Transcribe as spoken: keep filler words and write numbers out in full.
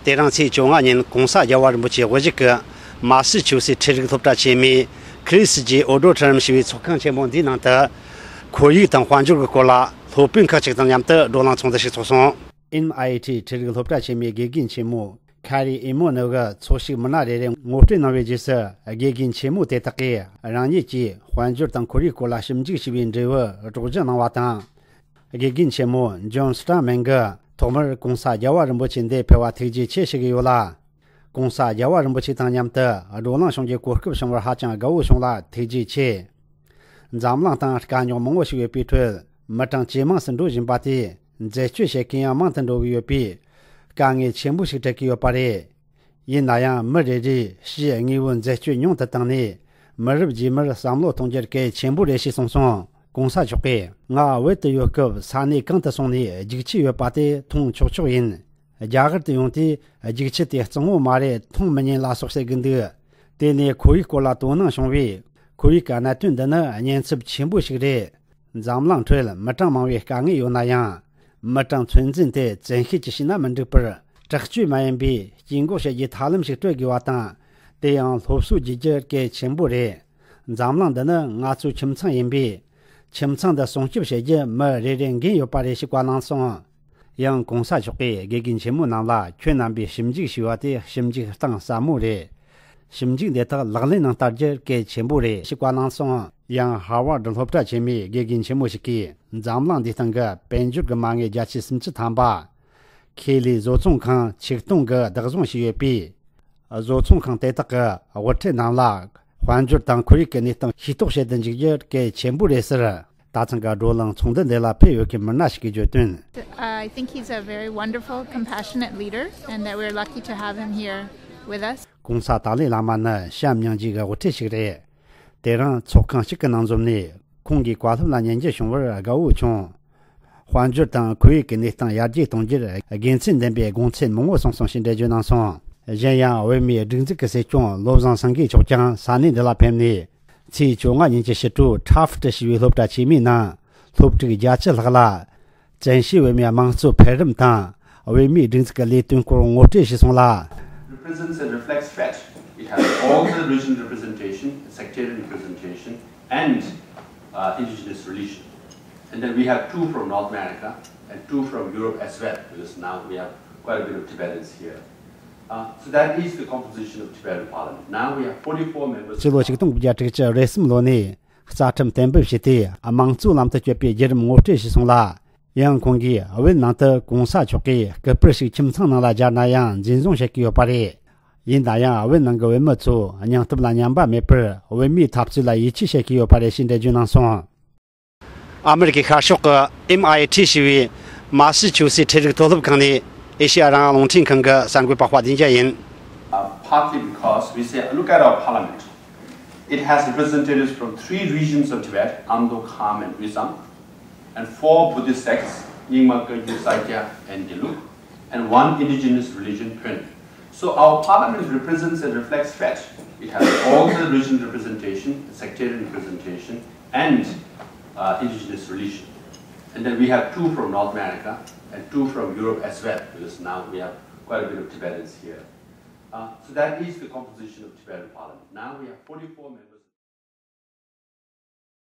དེ་རིང་ཚེས་བཅོ་ལྔ་ཉིན་གོང་ས་རྒྱལ་བ་རིན་པོ་ཆེ་དབུ་བཞུགས་ཀྱི་མ་སི་ཆུ་སི་ཁྲི་རིགས་སློབ་གྲྭ་ཆེན་མོའི་ཁི་རི་སི་ཇི་ཨོ་ཌོ་ཊོ་རི་ཡམ་ཞེས་པའི་ཚོགས་ཁང་ཆེན་མོ་འདིའི་ནང་དུ། ཁོར་ཡུག་དང་དཔལ་འབྱོར་གྱི་སྐོར་ལ་སློབ་དཔོན་ཁག་ཅིག་དང་མཉམ་དུ་བགྲོ་གླེང་ཚོགས་འདུ་ཞིག་ཚོགས་སོང་། ཨེམ་ཨའི་ཊི་ཁྲི་རིགས་སློབ་གྲྭ་ཆེན་མོའི་དགེ་རྒན་ཆེན་མོ་ཁ་རི་ཨི་མོ་ནོ་གིས་ཚོགས་ཞུགས་མི་སྣ་རེ་རེ་ངོ་སྤྲོད་གནང་བའི་རྗེས་སུ། དགེ་རྒན་ཆེན་མོ་དེ་དག་གིས་རང་ཉིད་ཀྱིས་དཔལ་འབྱོར་དང་ཁོར་ཡུག་སྐོར་ལ་ཞིབ་འཇུག་བྱས་པའི་འབྲས་བུ་སྒྲོག་སྦྱང་གནང་བ་དང་། དགེ་རྒན་ཆེན་མོ་ཇོན་སི་ཀྲང་མེང་གིས་ཐོག་མར་གོང་ས་རྒྱལ་བ་རིན་པོ་ཆེ་འདིར་ཕེབས་པ་ཐུགས་རྗེ་ཆེ་ཞུ་གི་ཡོད་ལ། གོང་ས་རྒྱལ་བ་རིན་པོ་ཆེ་དང་མཉམ་དུ་བགྲོ་གླེང་བྱུང་རྒྱུའི་གོ་སྐབས་བྱུང་བར་ཧ་ཅང་དགའ་བོ་བྱུང་ལ་ཐུགས་རྗེ་ཆེ། འཛམ་གླིང་སྟེང་དཀའ་རྙོག་མང་བོ་ཞིག་ཡོད་པའི་ཁྲོད། མི་གྲངས་ཇེ་མང་སུ་འགྲོ་བཞིན་པ་དེས་འཛད་སྤྱོད་བྱེད་མཁན་ཡང་མང་དུ་འགྲོ་གི་ཡོད་པས། དཀའ་ངལ་ཆེན་པོ་ཞིག་འཕྲད་ཀྱི་ཡོད་པ་རེད། ཡིན་ན་ཡང་མི་རེ་རེས་ཕྱིའི་དངོས་པོའི་འཛད་སྤྱོད་ཉུང་དུ་བཏང་ནས། མི་རབས་རྗེས་མར་བསམ་བློ་གཏོང་རྒྱུར་གལ་ཆེན་པོ་རེད་ཞེས་གསུངས་སོང་། གོང་ས་མཆོག་གིས་ང་བོད་དུ་ཡོད་སྐབས་ས་གནས་གང་དུ་སོང་ནས་རྒྱུག་ཆུ་ཡོད་པ་དེ་མཐོང་ཆོག་ཆོག་ཡིན། རྒྱ་གར་དུ་ཡོང་དུས་རྒྱུག་ཆུ་དེ་གཙང་བོ་མ་རེད། མཐོང་མི་ཉན་ལ་སོགས་བཤད་གི་འདུག་དེ་ནས་ཁོར་ཡུག་སྐོར་ལ་དོ་སྣང་བྱུང་བས། ཁོར་ཡུག་གི་གནད་དོན་འདི་ནི་ཉེན་ཚབས་ཆེན་པོ་ཞིག་རེད། འཛམ་གླིང་ཁྲོད་མི་གྲངས་མང་བའི་དཀའ་ངལ་ཡོད་ན་ཡང་། མི་གྲངས་ཚོད་འཛིན་དེ་བཙན་ཤེད་ཀྱིས་བྱས་ན་མི་འགྲིག་པར། དྲག་སྤྱོད་མ་ཡིན་པའི་སྐྱེ་འགོག་བྱེད་རྒྱུའི་ཐབས་ལམ་ཞིག་སྤྲོད་དགོས་པ་དང་། དེ་ཡང་སློབ་གསོ་བགྱིད་རྒྱུ་གལ་ཆེན་པོ་རེད། འཛམ་གླིང་འདི་ནི་ང་ཚོའི་ཁྱིམ་ཚང་ཡིན་པས། ཁྱིམ་ཚང་འདི་སྲུང་སྐྱོབ་བྱེད་རྒྱུ་མི་རེ་རེའི་འགན་ཡོད་པ་རེད་ཞེས་བཀའ་གནང་སོང་། ཡང་གོང་ས་མཆོག་གིས་དགེ་རྒན་ཆེན་མོ་རྣམས་ལ་ཁྱོད་རྣམ་པས་ཞིབ་འཇུག་ཞུས་པ་དེ་ཞིབ་འཇུག་གཏིང་ཟབ་མོ་རེད། ཞིབ་འཇུག་འདི་དག་ལག་ལེན་ནང་བསྟར་རྒྱུ་གལ་ཆེན་པོ་རེད་ཞེས་བཀའ་གནང་སོང་། ཡང་ཧར་ཝར་སློབ་གྲྭ་ཆེན་མོའི་དགེ་རྒན་ཆེན་མོ་ཞིག་གིས་འཛམ་གླིང་འདིའི་སྟེང་གི་དཔལ་འབྱོར་གྱི་མ་དངུལ་བརྒྱ་ཆ་སུམ་ཅུ་ཐམ་པ། ཁེ་ལས་བཟོ་ཚོང་ཁང་ཆིག་སྟོང་གིས་བདག་བཟུང་བྱས་ཡོད་པས། བཟོ་ཚོང་ཁང་དེ་དག་གི་དབུ་ཁྲིད་རྣམས་ལ་དཔལ་འབྱོར་དང་ཁོར་ཡུག་གི་གནས་སྟངས་ཤེས་རྟོགས་བྱེད་དུ་འཇུག་རྒྱུ་གལ་ཆེན་པོ་རེད་ཟེར། ད་ཐེངས་ཀྱི་བགྲོ་གླེང་ཚོགས་འདུ་འདི་ལ་ཕེབས་ཡོད་མཁན་མི་སྣ་ཞིག་གིས་བརྗོད་དོན། I think he's a very wonderful, compassionate leader, and that we're lucky to have him here with us. གོང་ས་ཏཱ་ལའི་བླ་མ་ནི་བྱམས་སྙིང་རྗེ་གི་དབུ་ཁྲིད་ཞིག་རེད། དེ་རིང་ཚོགས་ཁང་གཅིག་གི་ནང་འཛོམས་ནས་ཁོང་གི་བཀའ་སློབ་ལ་ཉན་རྒྱུ་བྱུང་བར་དགའ་བོ་བྱུང་། དཔལ་འབྱོར་དང་ཁོར་ཡུག་གི་གནས་སྟངས་ཡར་རྒྱས་གཏོང་རྒྱུར་དགེ་མཚན་ལྡན་པའི་དགོངས་ཚུལ་མང་བོ་གསུངས་སོང་ཞེས་འགྲེལ་བརྗོད་གནང་སོང་། གཞན་ཡང་བོད་མིའི་སྒྲིག་འཛུགས་ཀྱི་སྲིད་སྐྱོང་བློ་བཟང་སེང་གེ་མཆོག་ཀྱང་ས་གནས་འདི་ལ་ཕེབས་ནས། ཚེས་བཅོ་ལྔ་ཉིན་གྱི་ཕྱི་དྲོ་ཁྲ་ཕུ་ཏྲི་ཞེས་པའི་སློབ་གྲྭ་ཆེན་མོའི་ནང་སློབ་ཕྲུག་བརྒྱད་ཅུ་ལྷག་ལ། བཙན་བྱོལ་བོད་མིའི་དམངས་གཙོའི་འཕེལ་རིམ་དང་བོད་མིའི་སྒྲིག་འཛུགས་ཀྱི་ལས་དོན་སྐོར་ངོ་སྤྲོད་ཞུས་སོང་ལ། Represents and reflects Tibet. It has all the regional representation, sectarian representation, and uh, indigenous religion. And then we have two from North America and two from Europe as well, because now we have quite a bit of Tibetans here. Uh, so that is the composition of Tibetan parliament. Now we have forty-four members. ཕྱི་ལོ་ཆིག་སྟོང་དགུ་བརྒྱ་དྲུག་ཅུ་རེ་གསུམ་ལོ་ནས་རྩ་ཁྲིམས་གཏན་འབེབས་བྱས་ཏེ་དམངས་གཙོའི་ལམ་དུ་བསྐྱོད་པའི་བརྒྱུད་རིམ་ངོ་སྤྲོད་ཞུས་སོང་ལ། ཡང་ཁོང་གིས་བོད་ནང་དུ་གོང་ས་མཆོག་གིས་སྐུ་པར་ཞིག་ཁྱིམ་ཚང་ནང་ལ་སྦྱར་ན་ཡང་འཛིན་བཟུང་བྱེད་ཀྱི་ཡོད་པ་རེད། ཡིན་ན་ཡང་བོད་ནང་གི་བོད་མི་ཚོ་སྙིང་སྟོབས་ལ་ཉམས་པ་མེད་པར་བོད་མིའི་འཐབ་རྩོད་ལ་ཡིད་ཆེས་བྱེད་ཀྱི་ཡོད་པ་རེད་ཞེས་འགྲེལ་བརྗོད་གནང་སོང་། ཨ་མི་རི་ཀའི་ཤར་ཕྱོགས་ཀྱི་ཨེམ་ཨའི་ཊི་ཞེས་པའི་མ་སི་ཆུ་སི་ཁྲི་རིགས་མཐོ་སློབ་ཁང་ནས་ཨེ་ཤེ་ཡ་རང་དབང་རླུང་འཕྲིན་ཁང་གི་གསར་འགོད་པ་དཔལ་ལྡན་རྒྱལ་ཡིན། Uh, partly because we say, look at our parliament. It has representatives from three regions of Tibet, Amdo, Kham, and Wisam, and four Buddhist sects, Nyingma, Kagyu, Sakya, and Gelug, and one indigenous religion, Pön. So our parliament represents and reflects Tibet. It has all the regional representation, sectarian representation, and uh, indigenous religion. And then we have two from North America and two from Europe as well, because now we have quite a bit of Tibetans here. Uh, so that is the composition of Tibetan parliament. Now we have forty-four members.